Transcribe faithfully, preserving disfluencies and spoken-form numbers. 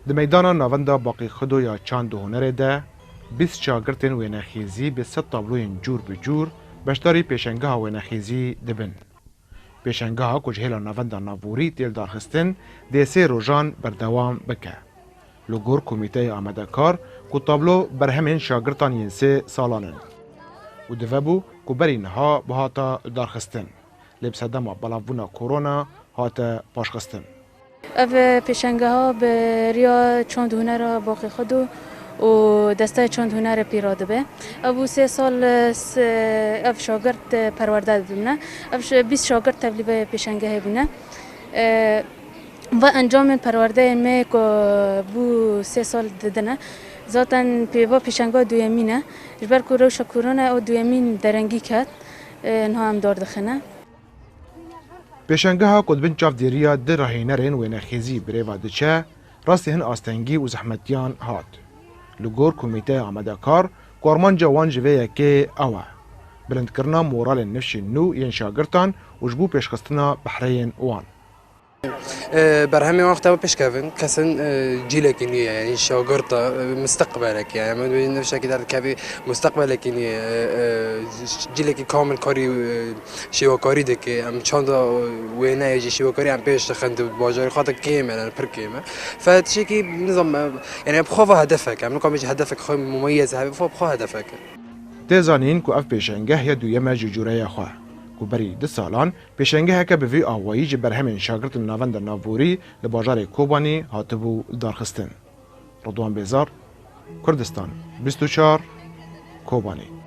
Di meydana Navenda Baqî Xido ya Çand û Hunerê de bîst şagirtên wênexêzî bi sed tabloyên cûr bi cûr beşdarî pêşengeha wênexêzî dibin. Pêşengeha ku ji hêla Navenda Navborî tê lidarxistin, dê sê rojan berdewam bike. Li gor Komîteya Amadekar ku tablo berhemên şagirtan yên sê salan in û divebû ku berî niha bihata lidarxistin, lê bi sedema belavbûna korona hate paşxistin. Ev pêşengeha bi riya Çand Hunera Baqî Xido û Desteya Çand Hunerê pîra dibe. Ev bû sê sal, e, s-, ev şagirt, e, perwerde dibine. Ev ş-, bîst şagirt tevlî vê pêşengehê bûne. E, va encamên perwerdeyê me ku bû sê sal didine. Zaten pê-, va pêşengeha duyemîn e. Ji ber ku rewşa korona ew duyemîn derengî ket, e, niha em dar dixine. Pêşengeha ku di bin çavdêriya du rahênerên wênexêzî bi rê ve diçe, rastî hin astengî û zehmetiyan hat. Li gor Komîteya Amadekar ku armanca wan ji vê yekê ew e, bilindkirina moralên nifşên nû yên şagirtan û ji bo pêşxistina behreyên wan. E, berhemê wan xwe pêşkevin, kesin, e, cîlekî nû ye, yanî şagirta, e, misteqbelekî ye. Em ê nifşekî derdikevî misteqbelekî nû ye, e, e, cîlekî kamil karî, e, şêwekarî dike. Em çanda wêneyê jî şêwekarî em pêş dixin di bajarê xwe de kêm e, pir kêm e. Fe tiştekî nizam, e, yanî bi xwe ve hedefek e. Em nikamê jî hedefek xwe mumeyez hebe, bi xwe hedefek e. Tê zanîn ku ev pêşengeh ya duyem e ji cûreya xwe, ku berî du salan pêşengeheke bi vî awayî ji berhemên şagirtên navenda navborî li bajarê Kobanî hatibû lidarxistin. Ridwan Bêzar, Kurdistan bîst û çar, Kobanî.